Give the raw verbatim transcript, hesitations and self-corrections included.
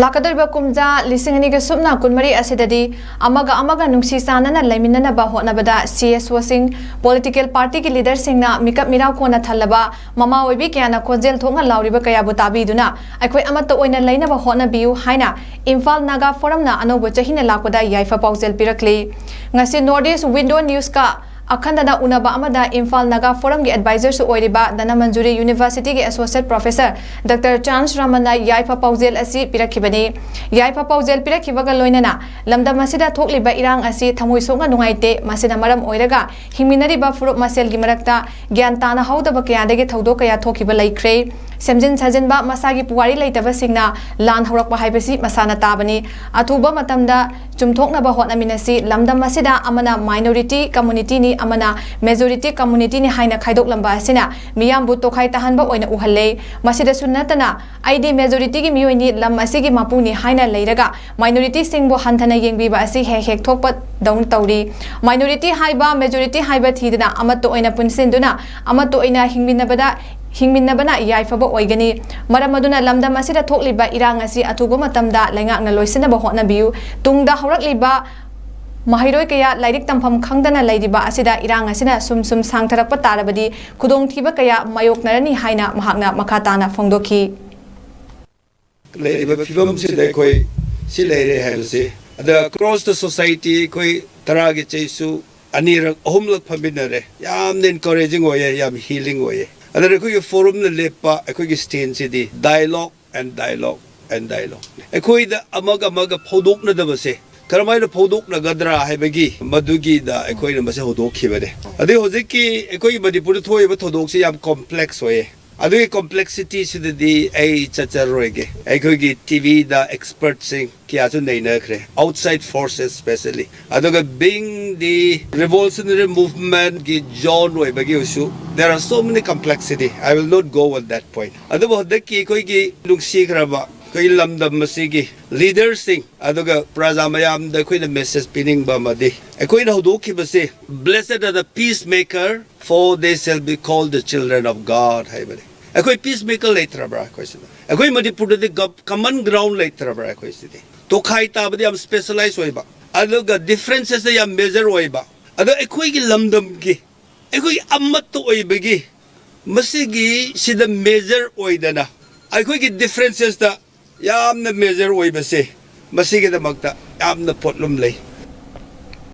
ꯂꯥꯛꯀꯗꯧꯔꯤꯕ ꯀꯨꯝꯖꯥ ꯂꯤꯁꯤꯡ ꯑꯅꯤꯒ ꯁꯨꯞꯅ ꯀꯨꯟꯃꯔꯤ ꯑꯁꯤꯗꯗꯤ ꯑꯃꯒ ꯑꯃꯒ ꯅꯨꯡꯁꯤ ꯆꯥꯟꯅꯅ ꯂꯩꯃꯤꯟꯅꯅꯕ ꯍꯣꯠꯅꯕꯗ ꯁꯤ ꯑꯦꯁ ꯑꯣꯁꯤꯡ, ꯄꯣꯂꯤꯇꯤꯀꯦꯜ ꯄꯥꯔꯇꯤꯒꯤ ꯂꯤꯗꯔꯁꯤꯡꯅ ꯃꯤꯀꯞ ꯃꯤꯔꯥꯎ ꯀꯣꯟꯅ ꯊꯜꯂꯕ ꯃꯃꯥ ꯑꯣꯏꯕꯤ ꯀꯌꯥꯅ ꯈꯣꯟꯖꯦꯜ ꯊꯣꯛꯅ ꯂꯥꯎꯔꯤꯕ ꯀꯌꯥꯕꯨ ꯇꯥꯕꯤꯗꯨꯅ ꯑꯩꯈꯣꯏ ꯑꯃꯠꯇ ꯑꯣꯏꯅ ꯂꯩꯅꯕ ꯍꯣꯠꯅꯕꯤꯌꯨ ꯍꯥꯏꯅ ꯏꯝꯐꯥꯜ ꯅꯥꯒꯥ ꯐꯣꯔꯝꯅ ꯑꯅꯧꯕ ꯆꯍꯤꯅ ꯂꯥꯛꯄꯗ ꯌꯥꯏꯐ ꯄꯥꯎꯖꯦꯜ ꯄꯤꯔꯛꯂꯤ꯫ ꯉꯁꯤ ꯅꯣꯔꯠ ꯏꯁ ꯋꯤꯟꯗꯣ ꯅ꯭ꯌꯨꯁꯀ ꯑꯈꯟꯅꯅ ꯎꯅꯕ ꯑꯃꯗ ꯏꯝꯐꯥꯜ ꯅꯥꯒꯥ ꯐꯣꯔꯝꯒꯤ ꯑꯦꯗꯚꯥꯏꯖꯔꯁꯨ ꯑꯣꯏꯔꯤꯕ ꯙꯅꯃꯟꯖꯨꯔꯤ ꯌꯨꯅꯤꯚꯔꯁꯤꯇꯤꯒꯤ ꯑꯦꯁꯣꯁꯤꯌꯦꯠ ꯄ꯭ꯔꯣꯐꯦꯁꯔ ꯗꯥꯛꯇꯔ ꯆꯥꯟꯁ ꯔꯥꯃꯟꯅ ꯌꯥꯏꯐ ꯄꯥꯎꯖꯦꯜ ꯑꯁꯤ ꯄꯤꯔꯛꯈꯤꯕꯅꯤ꯫ ꯌꯥꯏꯐ ꯄꯥꯎꯖꯦꯜ ꯄꯤꯔꯛꯈꯤꯕꯒ ꯂꯣꯏꯅꯅ ꯂꯝꯗꯝ ꯑꯁꯤꯗ ꯊꯣꯛꯂꯤꯕ ꯏꯔꯥꯡ ꯑꯁꯤ ꯊꯃꯣꯏ ꯁꯣꯛꯅ ꯅꯨꯡꯉꯥꯏꯇꯦ꯫ ꯃꯁꯤꯅ ꯃꯔꯝ ꯑꯣꯏꯔꯒ ꯍꯤꯡꯃꯤꯟꯅꯔꯤꯕ ꯐꯨꯔꯨꯞ ꯃꯁꯦꯜꯒꯤ ꯃꯔꯛꯇ ꯒ꯭ꯌꯥꯟ ꯇꯥꯅ ꯍꯧꯗꯕ ꯀꯌꯥꯗꯒꯤ ꯊꯧꯗꯣꯛ ꯀꯌꯥ ꯊꯣꯛꯈꯤꯕ ꯂꯩꯈ꯭ꯔꯦ꯫ ꯁꯦꯝꯖꯤꯟ ꯁꯥꯖꯤꯟꯕ ꯃꯁꯥꯒꯤ ꯄꯨꯋꯥꯔꯤ ꯂꯩꯇꯕꯁꯤꯡꯅ ꯂꯥꯟ ꯍꯧꯔꯛꯄ ꯍꯥꯏꯕꯁꯤ ꯃꯁꯥꯅ ꯇꯥꯕꯅꯤ꯫ ꯑꯊꯨꯕ ꯃꯇꯝꯗ ꯆꯨꯝꯊꯣꯛꯅꯕ ꯍꯣꯠꯅꯃꯤꯟꯅꯁꯤ꯫ ꯂꯝꯗꯝ ꯑꯁꯤꯗ ꯑꯃꯅ ꯃꯥꯏꯅꯣꯔꯤꯇꯤ ꯀꯝꯃꯨꯅꯤꯇꯤꯅꯤ, ꯑꯃꯅ ꯃꯦꯖꯣꯔꯤꯇꯤ ꯀꯝꯃꯨꯅꯤꯇꯤꯅꯤ ꯍꯥꯏꯅ ꯈꯥꯏꯗꯣꯛꯂꯝꯕ ꯑꯁꯤꯅ ꯃꯤꯌꯥꯝꯕꯨ ꯇꯣꯈꯥꯏ ꯇꯥꯍꯟꯕ ꯑꯣꯏꯅ ꯎꯍꯜꯂꯦ꯫ ꯃꯁꯤꯗꯁꯨ ꯅꯠꯇꯅ ꯑꯩꯗꯤ ꯃꯦꯖꯣꯔꯤꯇꯤꯒꯤ ꯃꯤꯑꯣꯏꯅꯤ, ꯂꯝ ꯑꯁꯤꯒꯤ ꯃꯄꯨꯅꯤ ꯍꯥꯏꯅ ꯂꯩꯔꯒ ꯃꯥꯏꯅꯣꯔꯤꯇꯤꯁꯤꯡꯕꯨ ꯍꯟꯊꯅ ꯌꯦꯡꯕꯤꯕ ꯑꯁꯤ ꯍꯦꯛ ꯍꯦꯛ ꯊꯣꯛꯄꯗꯧꯅ ꯇꯧꯔꯤ꯫ ꯃꯥꯏꯅꯣꯔꯤꯇꯤ ꯍꯥꯏꯕ ꯃꯦꯖꯣꯔꯤꯇꯤ ꯍꯥꯏꯕ ꯊꯤꯗꯅ ꯑꯃꯠꯇ ꯑꯣꯏꯅ ꯄꯨꯟꯁꯤꯟꯗꯨꯅ ꯑꯃꯠꯇ ꯑꯣꯏꯅ ꯍꯤꯡꯃꯤꯟꯅꯕꯗ ꯍꯤꯡꯃꯤꯟꯅꯕꯅ ꯌꯥꯏꯐꯕ ꯑꯣꯏꯒꯅꯤ꯫ ꯃꯔꯝ ꯑꯗꯨꯅ ꯂꯝꯗꯝ ꯑꯁꯤꯗ ꯊꯣꯛꯂꯤꯕ ꯏꯔꯥꯡ ꯑꯁꯤ ꯑꯊꯨꯕ ꯃꯇꯝꯗ ꯂꯩꯉꯥꯛꯅ ꯂꯣꯏꯁꯤꯟꯅꯕ ꯍꯣꯠꯅꯕꯤꯌꯨ꯫ ꯇꯨꯡꯗ ꯍꯧꯔꯛꯂꯤꯕ ꯃꯍꯩꯔꯣꯏ ꯀꯌꯥ ꯂꯥꯏꯔꯤꯛ ꯇꯝꯐꯝ ꯈꯪꯗꯅ ꯂꯩꯔꯤꯕ ꯑꯁꯤꯗ ꯏꯔꯥꯡ ꯑꯁꯤꯅ ꯁꯨꯝ ꯁꯨꯝ ꯁꯥꯡꯊꯔꯛꯄ ꯇꯥꯔꯕꯗꯤ ꯈꯨꯗꯣꯡꯊꯤꯕ ꯀꯌꯥ ꯃꯥꯌꯣꯛꯅꯔꯅꯤ ꯍꯥꯏꯅ ꯃꯍꯥꯛꯅ ꯃꯈꯥ ꯇꯥꯅ ꯐꯣꯡꯗꯣꯛꯈꯤ꯫ ꯂꯩꯔꯤꯕ ꯐꯤꯕꯝꯁꯤꯗ ꯑꯩꯈꯣꯏ ꯁꯤ ꯂꯩꯔꯦ ꯍꯥꯏꯕꯁꯤ, ꯑꯗ across the society ꯑꯩꯈꯣꯏ ꯇꯔꯥꯒꯤ ꯆꯩꯁꯨ ꯑꯅꯤꯔꯛ ꯑꯍꯨꯝꯂꯛ ꯐꯝꯃꯤꯟꯅꯔꯦ꯫ ꯌꯥꯝꯅ encouraging ꯑꯣꯏꯌꯦ, ꯌꯥꯝ healing ꯑꯣꯏꯌꯦ꯫ ꯑꯗꯨꯅ ꯑꯩꯈꯣꯏꯒꯤ ꯐꯣꯔꯝꯅ ꯂꯦꯞꯄ ꯑꯩꯈꯣꯏꯒꯤ ꯁ꯭ꯇꯦꯟꯁꯤꯗꯤ dialogue and dialogue and dialogue꯫ ꯑꯩꯈꯣꯏꯗ ꯑꯃꯒ ꯑꯃꯒ ꯐꯧꯗꯣꯛꯅꯗꯕꯁꯦ ꯀꯔꯝꯍꯥꯏꯅ ꯐꯧꯗꯣꯛꯅꯒꯗ꯭ꯔꯥ ꯍꯥꯏꯕꯒꯤ ꯃꯗꯨꯒꯤꯗ ꯑꯩꯈꯣꯏꯅ ꯃꯁꯤ ꯍꯧꯗꯣꯛꯈꯤꯕꯅꯦ꯫ ꯑꯗꯩ ꯍꯧꯖꯤꯛꯀꯤ ꯑꯩꯈꯣꯏꯒꯤ ꯃꯅꯤꯄꯨꯔꯗ ꯊꯣꯛꯏꯕ ꯊꯧꯗꯣꯛꯁꯤ ꯌꯥꯝ complex ꯑꯣꯏꯌꯦ꯫ ꯑꯗꯨꯒꯤ complexity ꯁꯤꯗꯗꯤ ꯑꯩ ꯆꯠꯆꯔꯣꯏꯒꯦ꯫ ꯑꯩꯈꯣꯏꯒꯤ ꯇꯤꯚꯤꯗ expertꯁꯤꯡ ꯀꯌꯥꯁꯨ ꯅꯩꯅꯈ꯭ꯔꯦ, outside forces specially꯫ ꯑꯗꯨꯒ being the revolutionary movementꯀꯤ zone ꯑꯣꯏꯕꯒꯤ ꯑꯣꯏꯁꯨ, there are so many complexity, I will not go on that point꯫ ꯑꯗꯨꯕꯨ ꯍꯟꯗꯛꯀꯤ ꯑꯩꯈꯣꯏꯒꯤ ꯅꯨꯡꯁꯤꯈ꯭ꯔꯕ ꯑꯩꯈꯣꯏꯒꯤ ꯂꯝꯗꯝ ꯑꯁꯤꯒꯤ ꯂꯤꯗꯔꯁꯤꯡ ꯑꯗꯨꯒ ꯄ꯭ꯔꯖꯥ ꯃꯌꯥꯝꯗ ꯑꯩꯈꯣꯏꯅ message ꯄꯤꯅꯤꯡꯕ ꯑꯃꯗꯤ, ꯑꯩꯈꯣꯏꯅ ꯍꯧꯗꯣꯛꯈꯤꯕꯁꯦ, "Blessed are the peacemaker, for they shall be called the children of God" ꯍꯥꯏꯕꯅꯤ꯫ ꯑꯩꯈꯣꯏ ꯄꯤꯁ ꯃꯦꯀꯔ ꯂꯩꯇ꯭ꯔꯕ꯭ꯔꯥ ꯑꯩꯈꯣꯏ ꯁꯤꯗ? ꯑꯩꯈꯣꯏ ꯃꯅꯤꯄꯨꯔꯗꯗꯤ ꯀꯃꯟ ꯒ꯭ꯔꯥꯎꯟ ꯂꯩꯇ꯭ꯔꯕ꯭ꯔꯥ ꯑꯩꯈꯣꯏ ꯁꯤꯗꯤ? ꯇꯣꯈꯥꯏ ꯇꯥꯕꯗ ꯌꯥꯝ ꯁ꯭ꯄꯦꯁꯦꯂꯥꯏꯁ ꯑꯣꯏꯕ, ꯑꯗꯨꯒ ꯗꯤꯐ꯭ꯔꯦꯟꯁꯦꯁꯇ ꯌꯥꯝ ꯃꯦꯖꯔ ꯑꯣꯏꯕ, ꯑꯗꯣ ꯑꯩꯈꯣꯏꯒꯤ ꯂꯝꯗꯝꯒꯤ, ꯑꯩꯈꯣꯏꯒꯤ ꯑꯃꯠꯇ ꯑꯣꯏꯕꯒꯤ, ꯃꯁꯤꯒꯤ ꯁꯤꯗ ꯃꯦꯖꯔ ꯑꯣꯏꯗꯅ ꯑꯩꯈꯣꯏꯒꯤ ꯗꯤꯐ꯭ꯔꯦꯟꯁꯦꯁꯇ ꯌꯥꯝꯅ ꯃꯦꯖꯔ ꯑꯣꯏꯕꯁꯦ, ꯃꯁꯤꯒꯤꯗꯃꯛꯇ ꯌꯥꯝꯅ ꯄꯣꯠꯂꯨꯝ ꯂꯩ꯫